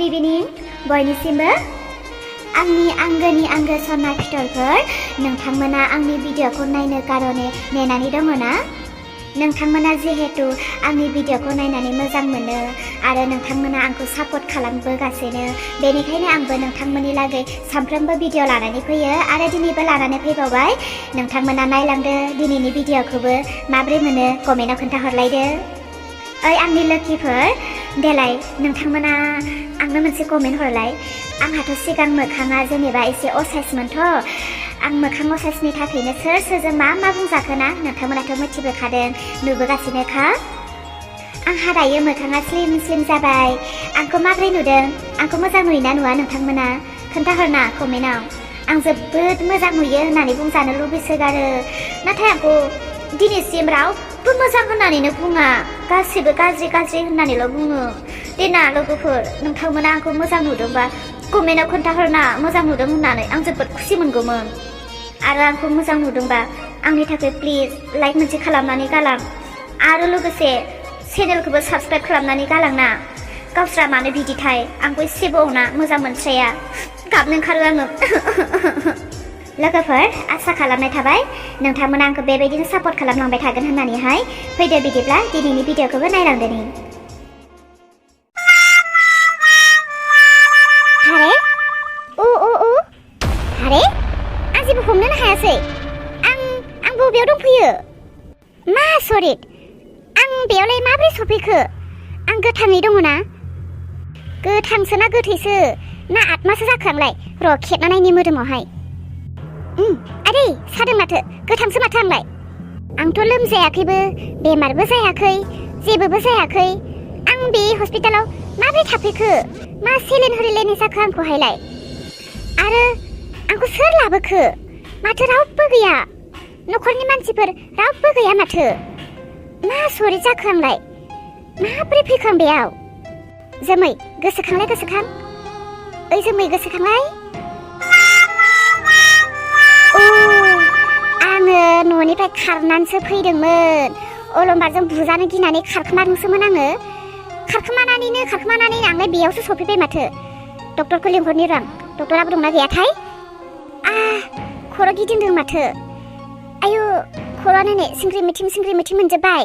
इभिनिं बयनिसिमबो आंनि आंगोनि आंगो सना फिथरफोर नोंथांमोना आंनि भिडिअखौ नायनो कारणे नेनानै दङ ना नोंथांमोना जिहेतु आंनि भिडिअखौ नायनानै मोजां मोनो आरो नोंथांमोना आंखौ सापर्ट खालामबोगासिनो बेनिखायनो आंबो नोंथांमोननि लागै सानफ्रोमबो भिडिअ लानानै फैयो आरो दिनैबो लानानै फैबावबाय नोंथांमोना नायलांदो दिनैनि भिडिअखौबो माब्रै मोनो कमेन्टआव खोन्थाहरलायदो ओइ आंनि लोकिफोर देलाय नोंथांमोना आंनो मोनसे कमेन्ट हरलाय आंहाथ' सिगां मोखाङा जेनेबा एसे असाइसमोनथ' आं मोखां असाइसनि थाखायनो सोर सोरजों मा बुंजाखोना नोंथांमोनाथ' मिथिबोखादों नुबोगासिनोखा आंहा दायो मोखाङा स्लिम स्लिम जाबाय आंखौ माब्रै नुदों आंखौ मोजां नुयोना नुवा नोंथांमोना खोन्थाहरना कमेन्टआव आं जोबोद मोजां नुयो होननानै बुंजानो लुबैसोगारो नाथाय आंखौ दिनैसिम रावबो मोजां होननानैनो बुङा गासिबो गाज्रि गाज्रि होननानैल' बुङो देना लोगोफोर नोंथांमोना आंखौ मोजां नुदोंबा कमेन्टआव खोन्थाहरना मोजां नुदों होननानै आं जोबोद खुसि मोनगौमोन आरो आंखौ मोजां नुदोंबा आंनि थाखाय प्लिज लाइक मोनसे खालामनानै गालां आरो लोगोसे चेनेलखौबो साबस्क्राइब खालामनानै गालांना गावस्रा मानो बिदिथाय आंखौ एसेबो अना मोजां मोनस्राया गाबनो ओंखारो आङो लोगोफोर आसा खालामनाय थाबाय नोंथांमोना आंखौ बेबायदिनो सापर्ट खालामलांबाय थागोन होननानैहाय फैदो बिदिब्ला दिनैनि भिडिअखौबो नायलांदोनि आरे आं जेबो हमनोनो हायासै आं बबेयाव दंफैयो मा सरित आं बेयावलाय माब्रै सफैखो आं गोथाङै दङ ना गोथांसो ना गोथैसो ना आत्मासो जाखो आंलाय र' खेबना नायनि मोदोमावहाय आदै सादों माथो गोथांसो माथो आंलाय आंथ' लोमजायाखैबो बेमारबो जायाखै जेबोबो जायाखै आं बे हस्पिटालाव माब्रै थाफैखो मा सेलेन होरिलायनाय जाखो आंखौहायलाय आरो आंखौ सोर लाबोखो माथो रावबो गैया न'खरनि मानसिफोर रावबो गैया माथो मा सरि जाखो आंलाय माब्रै फैखो आं बेयाव जोमै गोसोखांलाय गोसोखां ओइ जोमै गोसोखांलाय आङो न'निफ्राय खारनानैसो फैदोंमोन अलंबारजों बुजानो गिनानै खारखोमादोंसोमोन आङो खारखोमानानै आंलाय बेयावसो सफैबाय माथो डक्टरखौ लिंहरनि र' डक्टराबो दंना गैयाथाय खर' गिदिंदों माथो आयु खर'आनो नै सिंग्रि मिथिं मोनजोब्बाय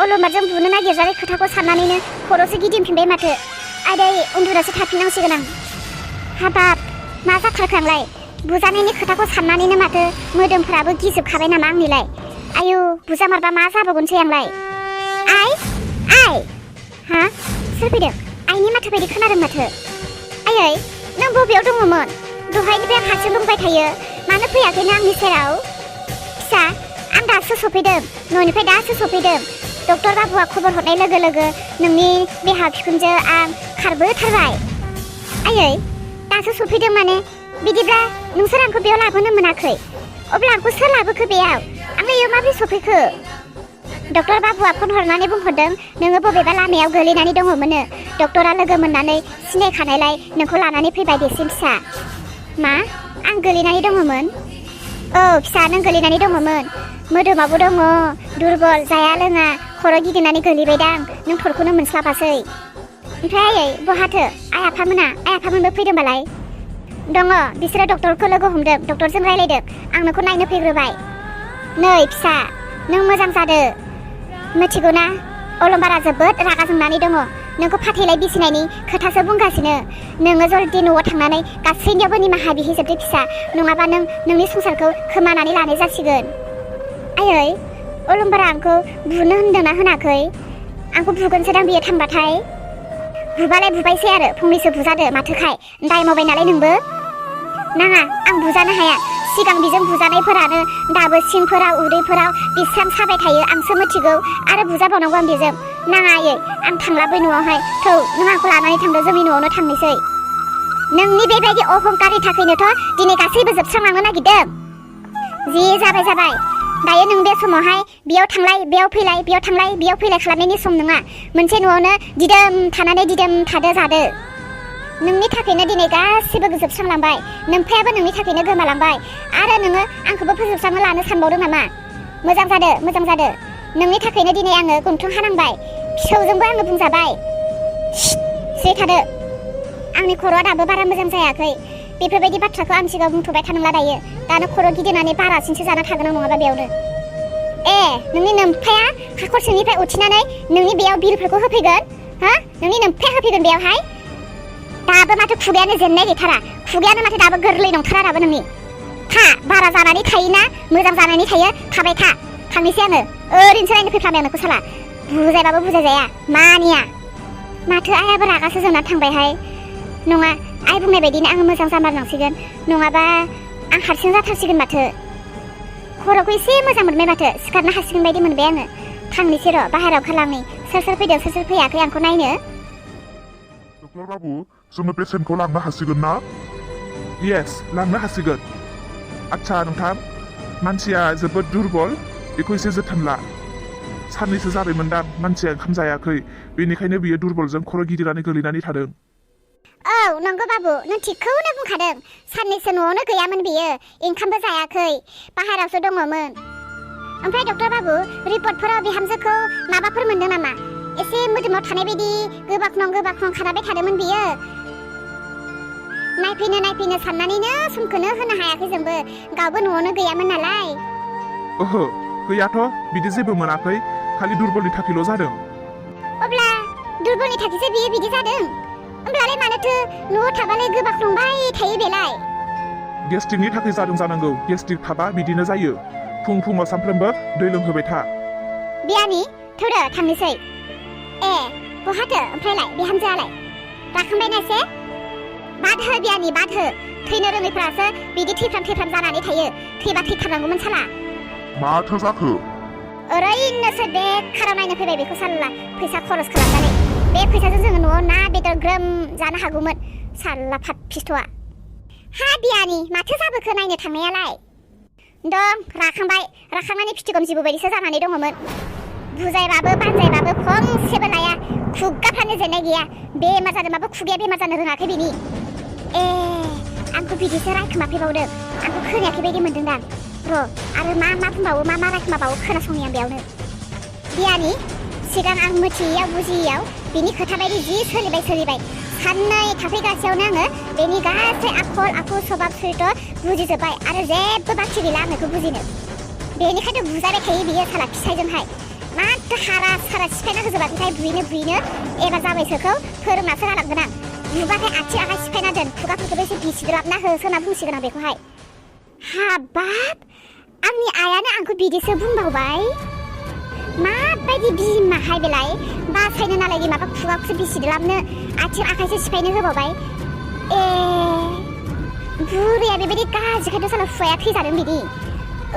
अलंबारजों बुनो नागिरजानाय खोथाखौ साननानैनो खर'सो गिदिंफिनबाय माथो आदै उन्दुनासो थाफिननांसिगोन आं हाबाब मा जाथारखो आंलाय बुजानायनि खोथाखौ साननानैनो माथो मोदोमफोराबो गिजोबखाबाय नामा आंनिलाय आयु बुजामारबा मा जाबावगोनसै आंलाय आइ हा सोर फैदों आइनि माथो बायदि खोनादों माथो आयै नों बबेयाव दङमोन दहायनिफ्राय आं हारसिं बुंबाय थायो मानो फैयाखै नों आंनि सेराव फिसा आं दासो सफैदों न'निफ्राय दासो सफैदों डक्टर बाबुआ खबर हरनाय लोगो लोगो नोंनि देहा बिखुनजो आं खारबोथारबाय आयै दासो सफैदों माने बिदिब्ला नोंसोर आंखौ बेयाव लाबोनो मोनाखै अब्ला आंखौ सोर लाबोखो बेयाव आंलाय बेयाव माबोरै सफैखो डक्टर बाबुआ फन हरनानै बुंहरदों नोङो बबेबा लामायाव गोलैनानै दङमोननो डक्टरा लोगो मोननानै सिनायखानायलाय नोंखौ लानानै फैबाय देसिम फिसा मा आं गोलैनानै दङमोन औ फिसा नों गोलैनानै दङमोन मोदोमावबो दङ दुरबल जाया लोङा खर' गिदिंनानै गोलैबायदां नों थरखौनो मोनस्लाबासै ओमफ्राय आयै बहाथो आइ आफामोनबो फैदोंबालाय दङ बिसोरो डक्टरखौ लोगो हमदों डक्टरजों रायलायदों आं नोंखौ नायनो फैग्रोबाय नै फिसा नों मोजां जादो मिथिगौ ना अलंबारा जोबोद रागा जोंनानै दङ नोंखौ फाथैलाय बिसिनायनि खोथासो बुंगासिनो नोङो जल्दि न'आव थांनानै गासैनियावबो निमाहा बिहैजोबदो फिसा नङाबा नों नोंनि संसारखौ खोमानानै लानाय जासिगोन आयै अलंबारा आंखौ बुनो होनदोंना होनाखै आंखौ बुगोनसोदां बियो थांबाथाय बुबालाय बुबायसै आरो फंनैसो बुजादो माथोखाय दाय मावबाय नालाय नोंबो नाङा आं बुजानो हाया सिगां बिजों बुजानायफोरानो दाबो सिंफोराव उदैफोराव बिस्रां साबाय थायो आंसो मिथिगौ आरो बुजाबावनांगौ आं बेजों नाङा आयै आं थांला बै न'आवहाय थौ नों आंखौ लानानै थांदो जोंनि न'आवनो थांनोसै नोंनि बेबायदि अहंकारनि थाखायनोथ' दिनै गासैबो जोबस्रांलांनो नागिरदों जि जाबाय दायो नों बे समावहाय बेयाव थांलाय बेयाव फैलाय बेयाव थांलाय बेयाव फैलाय खालामनायनि सम नङा मोनसे न'आवनो दिदोम थानानै दिदोम थादो जादो नोंनि थाखायनो दिनै गासिबो जोबस्रांलांबाय नोमफायाबो नोंनि थाखायनो गोमालांबाय आरो नोङो आंखौबो फोजोबस्रांनो लानो सानबावदों नामा मोजां जादो नोंनि थाखायनो दिनै आङो गन्थं हानांबाय फिसौजोंबो आङो बुंजाबाय सिरि थादो आंनि खर'आ दाबो बारा मोजां जायाखै बेफोरबायदि बाथ्राखौ आं सिगाङाव बुंथ'बाय थानांला दायो दानो खर' गिदिंनानै बारासिनसो जाना थागोन आं नङाबा बेयावनो नोंनि नोमफाया हाखर सिंनिफ्राय उथिनानै नोंनि बेयाव बिलफोरखौ होफैगोन हा नोंनि नोमफाया होफैगोन बेयावहाय दाबो माथो खुगायानो जेननाय गैथारा खुगायानो माथो दाबो गोरलै नंथारा दाबो नोंनि था बारा जानानै थायोना मोजां जानानै थायो थाबाय था थांनोसै आङो ओरैनोसो नायनो फैफ्लाबाय आं नोंखौ साला बुजायबाबो बुजायजाया मानिया माथो आइयाबो रागासो जोंनानै थांबायहाय नङा आइ बुंनाय बायदिनो आङो मोजां जामारनांसिगोन नङाबा आं हारसिं जाथारसिगोन माथो खर'खौ एसे मोजां मोनबाय माथो सिखारनो हासिगोन बायदि मोनबाय आङो थांनोसै र' बाहेरायाव ओंखारलांनि सोर सोर फैदों सोर सोर फैयाखै आंखौ नायनो डक्टर बाबु जोङो पेसेन्टखौ लांनो हासिगोन ना येस लांनो हासिगोन आच्छा नोंथां मानसिया जोबोद दुरबल बेखौ एसे जोथोन ला साननैसो जाबायमोनदां मानसिया ओंखाम जायाखै बेनिखायनो बियो दुरबलजों खर' गिदिंनानै गोलैनानै थादों औ नंगौ बाबु नों थिगखौनो बुंखादों साननैसो न'आवनो गैयामोन बियो ओंखामबो जायाखै बाहेरायावसो दङमोन ओमफ्राय डक्टर बाबु रिपर्टफोराव बिहामजोखौ माबाफोर मोनदों नामा एसे मोदोमाव थानाय बायदि गोबाख्नं खानाबाय थादोंमोन बियो नायफैनो साननानैनो समखौनो होनो हायाखै जोंबो गावबो न'आवनो गैयामोन नालाय ओहो गैयाथ' बिदि जेबो मोनाखै खालि दुरबलनि थाखायल' जादों अब्ला दुरबलनि थाखायसो बियो बिदि जादों होमब्लालाय मानोथो न'आव थाबालाय गोबाख्नंबाय थायो बेलाय गेस्ट्रिकनि थाखाय जादों जानांगौ गेस्ट्रिक थाबा बिदिनो जायो फुङाव सानफ्रोमबो दै लोंहोबाय था बियानि थौदो थांनोसै बहाथो ओमफ्रायलाय बिहामजोआलाय राखांबायना एसे बाद हो बियानि बाद हो थैनो रोङैफ्रासो बिदि थैफ्राम जानानै थायो थैबा थैथारनांगौमोन साला माथो जाखो ओरैनोसो बेखाराव नायनो फैबाय बेखौ साला फैसा खरस खालामनानै बे फैसाजों जोङो न'आव ना बेदर ग्रोम जानो हागौमोन साला फाट फिस्थ'आ हा बियानि माथो जाबोखो नायनो थांनायालाय दं राखांनानै फिथिगम जिबौ बायदिसो जानानै दङमोन बुजायबाबो बानजायबाबो फंसेबो लाया खुगाफ्रानो जेननाय गैया बेमार जादोंबाबो खुगाया बेमार जानो रोङाखै बिनि आंखौ बिदिसो रायखोमाफैबावदों आंखौ खोनायाखै बायदि मोनदोंदां र' आरो मा बुंबावो मा रायखोमाबावो खोनासंनि आं बेयावनो बियानि सिगां आं मिथियैयाव बुजियैयाव बिनि खोथा बायदि जि सोलिबाय साननै थाफैगासेयावनो आङो बेनि गासै आखल आखु सभाब चरित्र बुजिजोब्बाय आरो जेबो बाखि गैला आं बेखौ बुजिनो बेनिखायनो बुजायबाय थायो बियो साला फिसाइजोंहाय माथो हारा सिफायना होजोबाखैहाय बुयैनो एबार जाबायसोखौ फोरोंनासो गालांगोन आं नुबाथाय आथिं आखाइ सिफायना दोन खुगाफोरखौबो एसे बिसिद्राबना होसोना बुंसिगोन आं बेखौहाय हाबाब आंनि आइयानो आंखौ बिदिसो बुंबावबाय माबायदि बिमाहाय बेलाय बासायनो नालाय माबा खुगाखौसो बिसिद्राबनो आथिं आखाइसो सिफायनो होबावबाय बुरैया बेबायदि गाज्रिखायथ' साला हुवाया थैजादों बिदि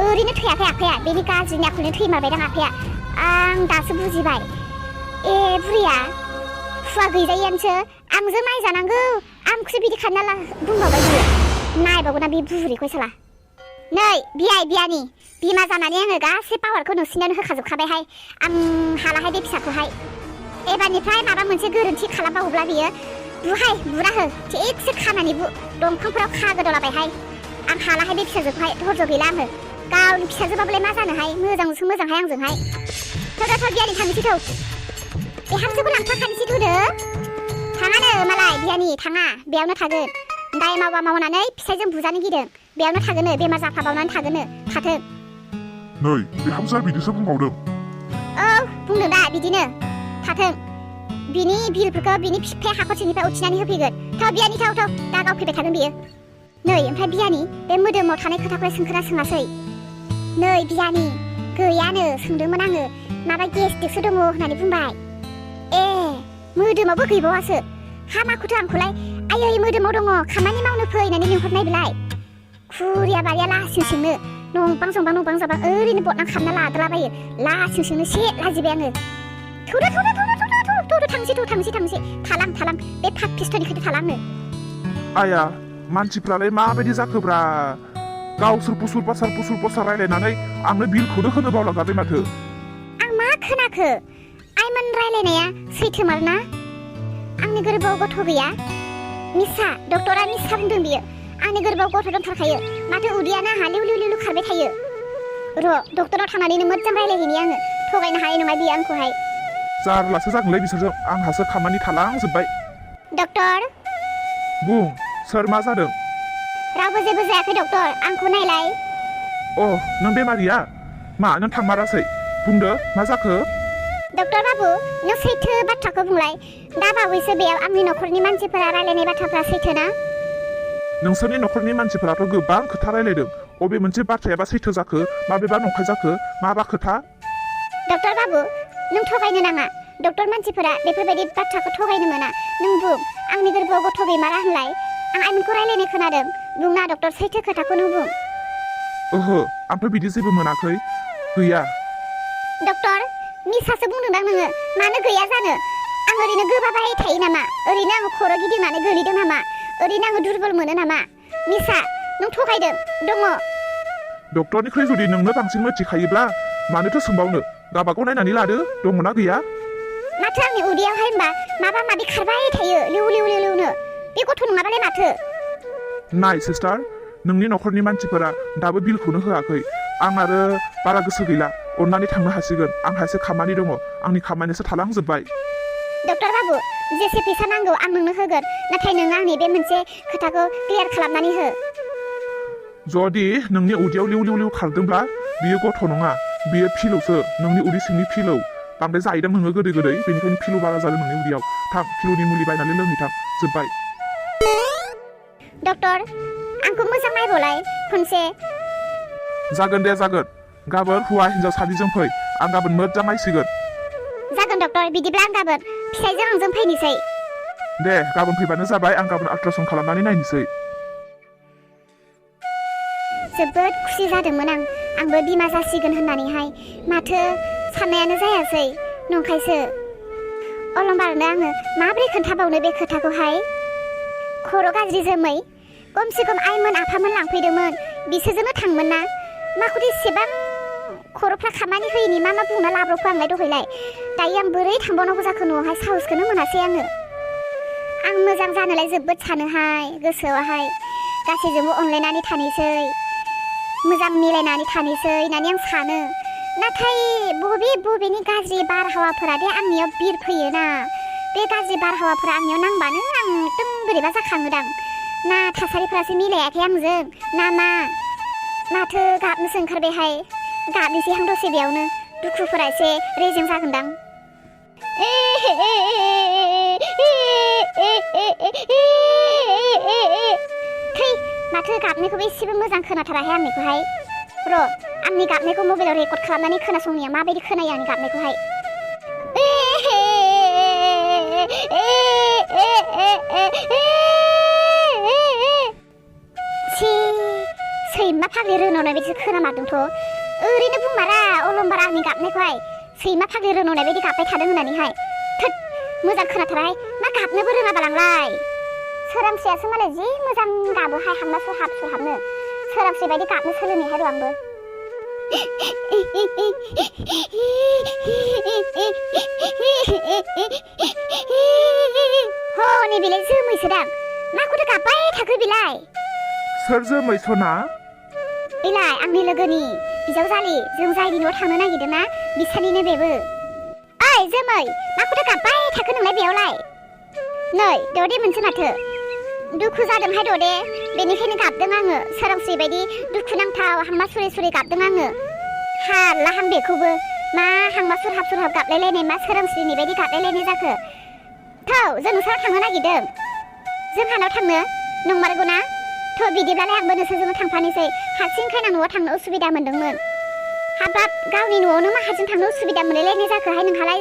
ओरैनो थैयाखै आफाया बेनि गाज्रिनि आखलनि थैमारबायदां आफाया आं दासो बुजिबाय बुरैया हुवा गैजायैयानोसो आंजों नायजानांगौ आंखौसो बिदि खालामना बुंबावबाय बियो नायबावगोना बे बुरैखौ साला नै बियानि बिमा जानानै आङो गासै पावारखौ नोंसिनियावनो होखाजोबखाबायहाय आं हालाहाय बे फिसाखौहाय एबारनिफ्राय माबा मोनसे गोरोन्थि खालामबावोब्ला बियो बुरा हो थिगसे खानानै दंफांफोराव खागोदावलाबायहाय आं हालाहाय बे फिसाजोखौहाय धर्ज गैला आङो गावनि फिसाजोबाबोलाय मा जानोहाय मोजांसो मोजांहाय आंजोंहाय थौ बियानि थांनोसै थौ बिहामजोखौ लांफाखानोसै थौदो थाङानो मालाय बियानि थाङा बेयावनो थागोन दाय मावनानै फिसाइजों बुजानो गिदों बेयावनो थागोनो बेमार जाफाबावनानै थागोनो थाथों नै बिहामजोआ बिदिसो बुंबावदों औ बुंदों दा बिदिनो थाथों बिनि बिलफोरखौ बिनि फिफाया हाखरसेनिफ्राय उथिनानै होफैगोन थाव बियानि थाव दा गावफैबाय थागोन बियो नै ओमफ्राय बियानि बे मोदोमाव थानाय खोथाखौलाय सोंखोना सोङासै नै बियानि गैयानो सोंदोंमोन आङो माबा गेस्ट्रिकसो दङ होननानै बुंबाय मोदोमावबो गैबावासो हामाखौथ' आंखौलाय आयै मोदोमाव दङ खामानि मावनो फै होननानै लिंहरनाय बेलाय खुरिया बारिया लासिं सिंनो नंबां जाबां ओरैनो बदनां खालामना लाद्राबायो लासिं सिंनो से लाजिबाय आङो थौदो थांसै थालां बे फाट फिस्थ'नि खोथा थालांनो आया मानसिफ्रालाय माबायदि जाखोब्रा गावसोर पुसुर पासार रायलायनानै आंनो बिलखौनो होनो बावलांगारबाय माथो आं मा खोनाखो आइमोन रायलायनाया सैथोमार ना आंनि गोरबोआव गथ' गैया मिसा डक्टरा मिसा बुंदों बियो आंनि गोरबोआव गथ' दंथारखायो माथो उदैयानो आंहा लिउ खारबाय थायो र' डक्टराव थांनानैनो मोजां रायलायहैनि आङो थगायनो हानाय नङा बियो आंखौहाय जारलासो जागोनलै बिसोरजों आंहासो खामानि थालांजोब्बाय डक्टर बुं सोर मा जादों रावबो जेबो जायाखै डक्टर आंखौ नायलाय अ नों बेमारिया मा नों थांमारासै बुंदो मा जाखो डक्टर बाबु नों सैथो बाथ्राखौ बुंलाय दा बावैसो बेयाव आंनि न'खरनि मानसिफोरा रायलायनाय बाथ्राफ्रा सैथो ना नोंसोरनि न'खरनि मानसिफोराथ' गोबां खोथा रायलायदों अबे मोनसे बाथ्रायाबा सैथो जाखो माबेबा नंखाय जाखो माबा खोथा डक्टर बाबु नों थगायनो नाङा डक्टर मानसिफोरा बेफोरबायदि बाथ्राखौ थगायनो मोना नों बुं आंनि गोरबोआव गथ' गैमारा होनलाय आं आइमोनखौ रायलायनाय खोनादों बुंना डक्टर सैथो खोथाखौ नों बुं ओहो आंथ' बिदि जेबो मोनाखै गैया डक्टर मिसासो बुंदोंदां नोङो मानो गैया जानो आं ओरैनो गोबाबाय थायो नामा ओरैनो आङो खर' गिदिंनानै गोलैदों नामा ओरैनो आङो दुरबल मोनो नामा मिसा नों थगायदों दङ डक्टरनिख्रुइ जुदि नोंनो बांसिन मिथिखायोब्ला मानोथो सोंबावनो गाबागाव नायनानै लादो दङना गैया माथो आंनि उदैयावहाय होनबा माबा माबि खारबाय थायो लिउ लिउ लिउ लिउनो बे गथ' नङाबालाय माथो नाय सिस्टार नोंनि न'खरनि मानसिफोरा दाबो बिलखौनो होआखै आं आरो बारा गोसो गैला अननानै थांनो हासिगोन आंहा एसे खामानि दङ आंनि खामानियासो थालांजोब्बाय डक्टर बाबु जेसे फैसा नांगौ आं नोंनो होगोन नाथाय नों आंनि बे मोनसे खोथाखौ क्लियार खालामनानै हो जुदि नोंनि उदैयाव लिउ लिउ लिउ खारदोंब्ला बियो गथ' नङा बियो फिलौसो नोंनि उदै सिंनि फिलौ बांद्राय जाहैदों नोङो गोदै गोदै बेनिखायनो फिलौ बारा जादों नोंनि उदैयाव थां फिलौनि मुलि बायनानै लोंहैथां जोब्बाय डक्टर आंखौ मोजां नायबावलाय खनसे जागोन दे जागोन गाबोन हौवा हिन्जाव सानैजों फै आं गाबोन मोजां नायसिगोन जागोन डक्टर बिदिब्ला आं गाबोन फिसाइजों आंजों फैनोसै दे गाबोन फैबानो जाबाय आं गाबोन आल्ट्रासाउन्ड खालामनानै नायनोसै जोबोद खुसि जादोंमोन आंबो बिमा जासिगोन होननानैहाय माथो साननायानो जायासै नंखायसो अलंबारनो आङो माबोरै खोन्थाबावनो बे खोथाखौहाय खर' गाज्रि जोमै खमसे खम आइमोन आफामोन लांफैदोंमोन बिसोरजोंनो थांमोन ना माखौथ एसेबां खर'फ्रा खामानि होयिनि मा बुंना लाब्रबखो आंलाय दहायलाय दायो आं बोरै थांबावनांगौ जाखो न'आवहाय साहसखौनो मोनासै आं मोजां जानोलाय जोबोद सानोहाय गोसोआवहाय गासैजोंबो अनलायनानै थानोसै मोजां मिलायनानै थानोसै होननानै आं सानो नाथाय बबेनि गाज्रि बारहावाफोरा दे आंनियाव बिरफैयोना बे गाज्रि बारहावाफोरा आंनियाव नांबानो आं एकदम बोरैबा जाखाङोदां ना थासारिफोरासो मिलायाखै आंजों ना माथो गाबनोसो ओंखारबायहाय गाबनोसै आं दसे बेयावनो दुखुफोरा एसे रेजें जागोनदां थै माथो गाबनायखौबो एसेबो मोजां खोनाथाराहाय आंनिखौहाय र' आंनि गाबनायखौ मबाइलाव रेकर्ड खालामनानै खोनासंनाया माबायदि खोनायो आंनि गाबनायखौहाय सैमा फाग्लि रोनावनाय बायदिसो खोनामारदोंथ' ओरैनो बुंमारा अलंबारा आंनि गाबनायखौहाय सैमा फाग्लि रोनावनाय बायदि गाबबाय थादों होननानैहाय थोद मोजां खोनाथाराहाय मा गाबनोबो रोङाबालांलाय सोरांस्रियासो मालाय जि मोजां गाबोहाय हाबना सुहाबनो सोरांस्रि बायदि गाबनो सोलोंनायहाय र' आंबो हनै बेलाय जोमैसोदां माखौथो गाबबाय थाखो बेलाय सोर जोमै सना बेलाय आंनि लोगोनि बिजावजालि जों जायनि न'आव थांनो नागिरदों ना बिसानिनो बेबो ओइ जोमै माखौथो गाबबाय थाखो नोंलाय बेयावलाय नै ददे मोनसे माथो दुखु जादोंहाय ददे बेनिखायनो गाबदों आङो सोरांस्रि बायदि दुखु नांथाव हांमा सुरे सुरे गाबदों आङो हाला हां बेखौबो मा हांमा सुरहाब गाबलायलायनाय मा सोरांस्रिनि बायदि गाबलायलायनाय जाखो थौ जों नोंसोराव थांनो नागिरदों जोंहानाव थांनो नंमारगौ ना थ' बिदिब्लालाय आंबो नोंसोरजोंनो थांफानोसै हारसिंखायनो न'आव थांनो उसुबिदा मोनदोंमोन हाबाब गावनि न'आवनो मा हारसिं थांनो उसुबिदा मोनलायलायनाय जाखोहाय नोंहालाय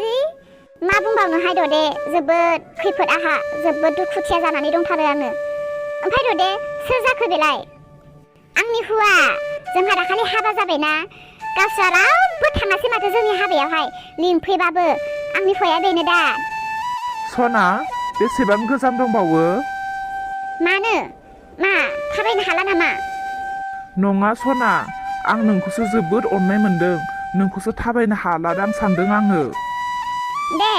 मा बुंबावनोहाय ददे जोबोद खैफोद आहा जोबोद दुखुथिया जानानै दंथारो आङो ओमफ्राय ददे सोर जाखो बेलाय आंनि हौवा जोंहा दाखालि हाबा जाबायना गावस्रा रावबो थाङासै माथो जोंनि हाबायावहाय लिंफैबाबो आंनि हौवाया बेनो दा सना बेसेबां गोजान दंबावो मानो मा थाबायनो हाला नामा नङा सना आं नोंखौसो जोबोद अननाय मोनदों नोंखौसो थाबायनो हालादां सानदों आङो दे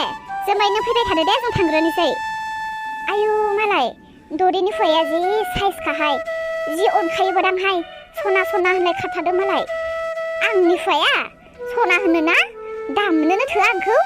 जोमै नों फैबाय थादो दे जों थांग्रोनोसै आयु मालाय ददेनि हौवाया जि साइजखाहाय जि अनखायोबोदांहाय सना होनलाय खाथारदों मालाय आंनि हौवाया सना होनो ना दामनोनो थोआ आंखौ